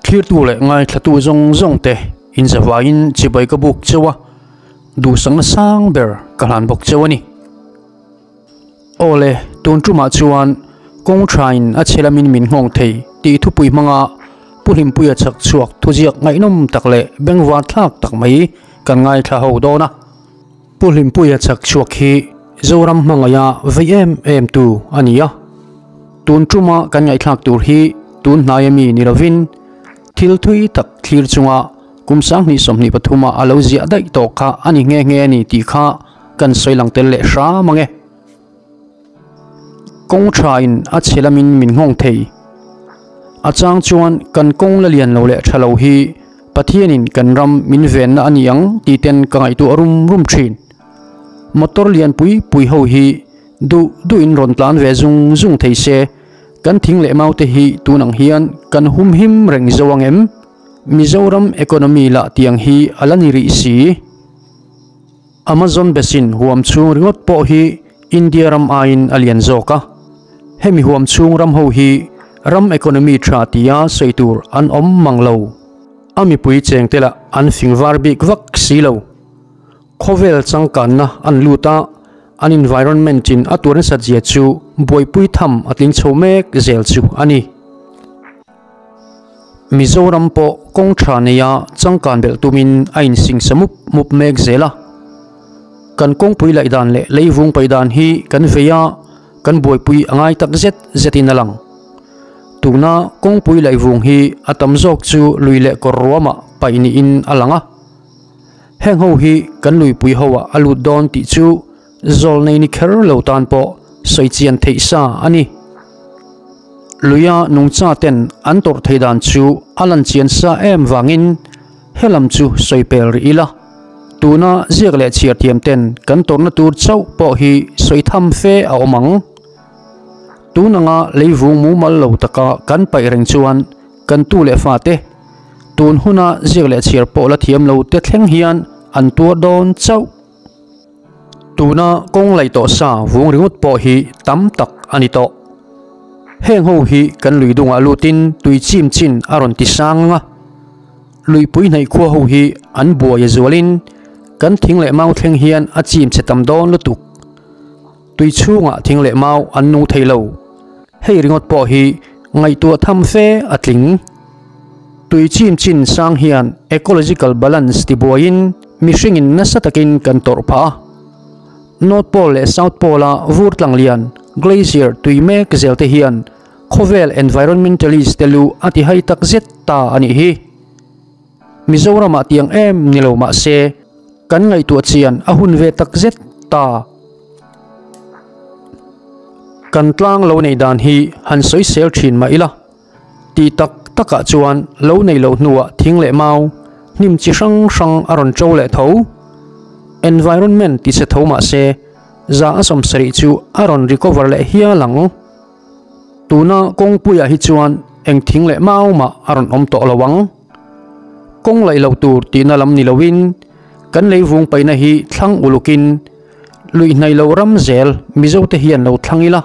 Thlirtu leh ngaithlatu zawng zawng te inzavaiin chibai ka buk cheu a, duhsakna sang ber ka hlan bawk cheu a ni. Aw le, tun tumah chuan kawng thain a chhe lamin min nghawng thei tih thupui hmanga Pu Hlimpuia chak chhuak thuziak ngaihnawm tak leh bengvar thlak tak mai kan ngaithla ho dawn a. Pu Hlimpuia chak chhuak hi Zoram hmangaia vei em em tu a ni a. Tun tuma kan ngaihthlak tur hi tun hnaia mi ni lovin thil thui tak thlir chunga kum 2023 a a lo ziah daih tawh kha a ni nghe nghe a ni tih kha kan sawi lang tel leh hram ang e. Kawng thain a chhe lamin min nghawng thei. A chang chuan kan kawng la lian lo leh tha lo hi Pathianin kan ram min venna a ni ang tih ten ka ngaihtuah rum rum thin. Motor lian pui pui ho hi duh duhin rawn tlan ve zung zung thei se, kan thing leh mau te hi tun ang hian kan hum him reng zo ang em? Mizoram economy lah tiang hi a la ni rih si. Amazon Basin huam chhung ringawt pawh hi India ram aiin a lian zawk a, hemi huam chhung ram ho hi ram economy tha tia sawi tur an awm mang lo. A mipui cheng te lah an fing var bik vak si lo. Khawvel changkanna an lut a, an environment in a tur nasat zia chu buaipui tham a tling chho mek zel chu a ni. Mizoram pawh kawng tha neia changkan belh tumin a insingsa mup mup mek zel a. Kan kawngpui laih dan leh leivung paih dan hi kan vei a, kan buaipui a ngai tak zet zetin a lang. Tuna kawngpui laihvung hi a tam zawk chu lui leh kawr ruamah paih niin a lang a. Heng ho hi kan luipui hoah a lut dawn tih chu Zawl nei ni kher lo tan pawh sawi chian theih sa a ni. Luia nungcha ten an tawrh thei dan chu a lan chian sa em vangin helam chu sawi pel rih ila. Tuna ziak leh chhiar thiam ten kan tawrhna tur chauh pawh hi sawi tham fe a awm ang. Tun anga leivung mumal lo taka kan paih reng chuan kan tu leh fate tun huna ziak leh chhiar pawh la thiam lo te thleng hian an tuar dawn chauh. Tuna kawng laih tawh sa vung ringawt pawh hi tam tak a ni tawh. Heng ho hi kan lui dungah lutin tui chim chin a rawn ti sang ang a. Luipui hnaih khua ho hi an buai a zualin kan thing leh mau thleng hian a chim chhe tam dawn lutuk. Tui chhungah thing leh mau an nung thei lo. Hei ringawt pawh hi ngaihtuah tham fe a tling. Tui chim chin sang hian ecological balance tibuaiin mihringin nasa takin kan tawrh phah a. North Pole leh South Pole-a vur tlang lian, glacier, tui mek zel te hian khawvel environmentalist te lu a ti hai tak zet ta a nih hi. Mizoramah tiang em ni lo mah se kan ngaihtuah chian a hun ve tak zet ta. Kan tlang lo nei dan hi han sawisel thin mah ila. Tih tak takah chuan lo nei loh hnuah thing leh mau, hnim chi hrang hrang a rawn ṭo leh tho. Environment ti che tho mah se, za a 70 chu a rawn recover leh hial ang. Tuna kawngpuiah hi chuan eng thing leh mau mah a rawn awm tawh lo ang. Kawng laih loh tur tihna lam ni loin kan leivung paihna hi thlang ulukin luihnaih loh ram zel Mizote hian lo thlang ila.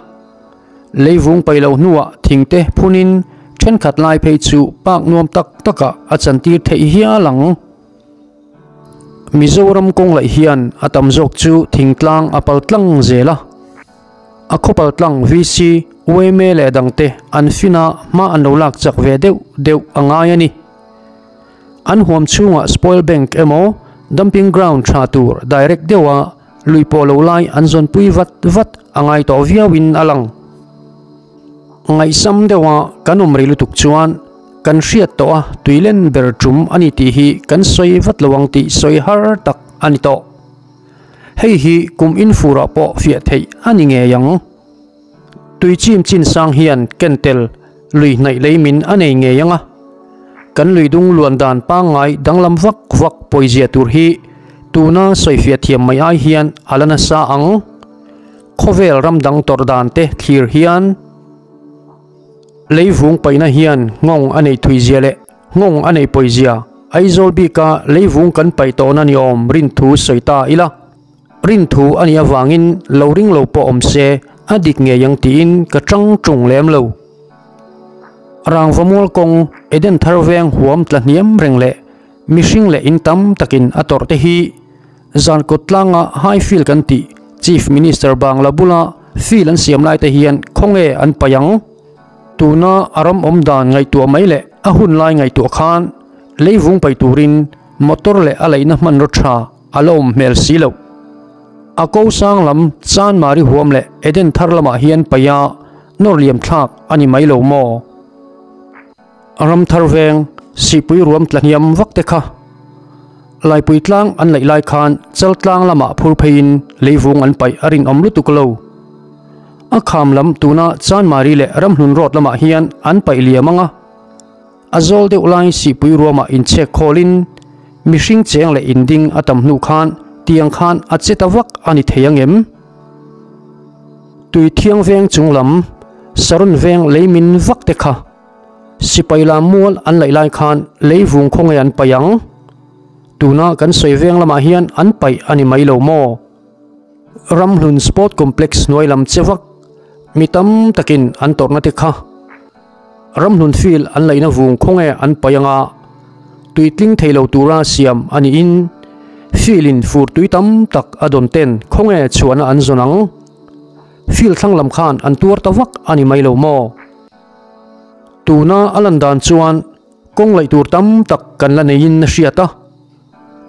Leivung paih loh hnuah thingte phunin thenkhat lai phei chu park nuam tak takah a chantir theih hial ang. Mizoram kawng laih hian a tam zawk chu thingtlang a pal tlang zel a. A khawpal tlang VC, yma leh dangte an fin a hma an lo lak chak ve deuh deuh a ngai a ni. An huam chhungah spoil bank emaw dumping ground tha tur direct deuha Lui pawh lo lai an zawnpui vat vat a ngai tawh viauin a lang. Ngaihsam deuha kan awm rei lutuk chuan kan hriat tawh a tuilen ber tum a ni tih hi kan sawi vat lo ang tih sawi har tak a ni tawh. Hei hi kum infurah pawh fiah theih a ni ngei ang. Tui chim chin sang hian ken tel lui hnaih lei min a nei ngei ang a. Kan lui dung luan dan pangngai danglam vak vak pawizia tur hi tuna sawifiah thiam mai ai hian a la nasa ang. Khawvel ram dang tawrh dan te thlir hian leivung paihna hian nghawng a nei thuizia leh nghawng a nei pawizia Aizawl bika leivung kan paih tawhna ni awm rinthu sawi ta ila. Rinthu a nih avangin lo ring lo pawh awm se a dik ngei ang tiin ka chang tung lem lo. Rangvamual kawng Eden thar veng huam tla hniam reng leh mihring leh in tam takin a tawrh te hi zan kawt tlanga high field kan tih Chief Minister bangla bula field an siam lai te hian khawnge an paih ang? Tuna a ram awm dan ngaihtuah mai leh a hun lai ngaihtuah khan leivung paih turin motor leh a laihna hmanraw tha a la awm hmel si loh. A ko sang lam Chanmari huam leh Eden thar lamah hian paih a nawr liam thlak a ni mai lo maw? Ram thar veng sihpui ruam tla hniam vak te kha Laipui tlang an laih lai khan chal tlang lamah phur pheiin leivung an paih a rinawm lutuk lo. A kham lam tuna Chanmari leh Ramhlun road lamah hian an paih liam ang a. A zawl deuh lai sihpui ruamah inchhek khawlin mihring cheng leh inding a tam hnu khan tiang khan a che ta vak a ni thei ang em? Tui thiang veng chung lam Saron veng lei min vak te kha sipai lam mual an laih lai khan lei vung khawnge an paih ang? Tuna kan sawi veng lamah hian an paih a ni mai lo maw? Ramhlun Sport Complex hnuai lam che vak mi tam takin an tawrhna te kha Ramhlun field an laihna vung khawnge an paih anga tui tling thei lo tura siam a niin field in fur tui tam tak a dawn ten khawnge chhuahna an zawn ang? Field thlang lam khan an tuar ta vak a ni mai lo maw? Tuna a lan dan chuan kawng laih tur tam tak kan la neiin a hriat a.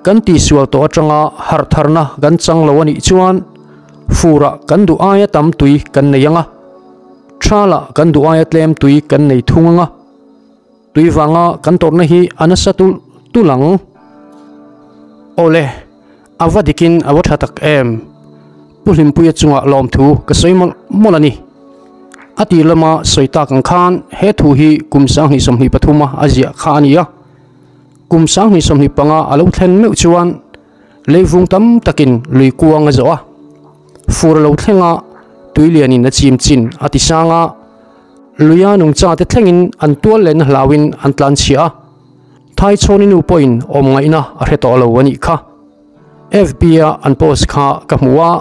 Kan tihsual tawh atanga harh tharna kan chang lo a nih chuan furah kan duh aia tam tui kan nei ang a, thalah kan duh aia tlem tui kan nei thung ang a, tui vanga kan tawrhna hi a nasa tulh tulh ang. Awle, a va dikin a va tha tak em? Pu Hlimpuia chungah lawmthu ka sawi mawlh mawlh a ni. A tir lama sawi tak ang khan he thu hi kum 2023 a a ziah kha a ni a. Kum 2025 a lo thlen meuh chuan leivung tam takin lui kuang a zawh a, fur a lo thleng a, tui lianin a chim chin a ti sang a, luia nungcha te thlengin an tual lehna hlauin an tlan chhia a, Thaichhawni nu pawhin awm ngaihna a hre tawh lo a nih kha. FB a an post kha ka hmu a,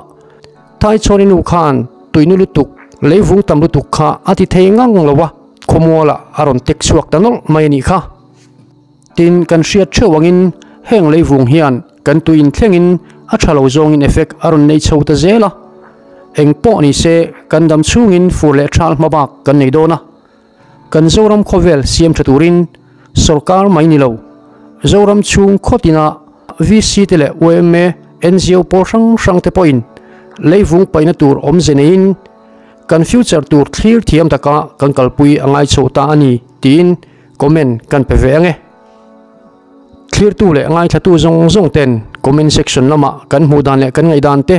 Thaichhawni nu khan tuinu lutuk, leivung tam lutuk kha a ti thei ngang lo a, khawmualah a rawn tek chhuak ta nawlh mai a nih kha. Tin, kan hriat theuh angin heng leivung hian kan tui inthlengin a tha lo zawngin effect a rawn nei chho ta zel a. Eng pawh ni se kan dam chhungin fur leh thal hma bak kan nei dawn a. Kan Zoram khawvel siam tha turin sorkar mai ni lo, Zoram chhung khawtina VC te leh yma, NGO pawl hrang hrang te pawhin leivung paihna tur awmze neiin kan future tur thlir thiam taka kan kalpui a ngai chho ta a ni tiin Comment kan pe ve ang e. Thlirtu leh ngaithlatu zawng zawng ten comment section lamah kan hmuh dan leh kan ngaih dan te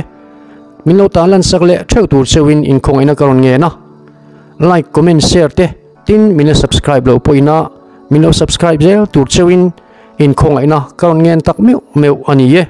min lo tan lan sak leh theuh tur cheuhin inkhawngaihna ka rawn ngen a. Like, comment, share te tin min la subscribe loh pawhin a min lo subscribe zel tur cheuhin inkhawngaihna ka rawn ngen tak meuh meuh a ni e.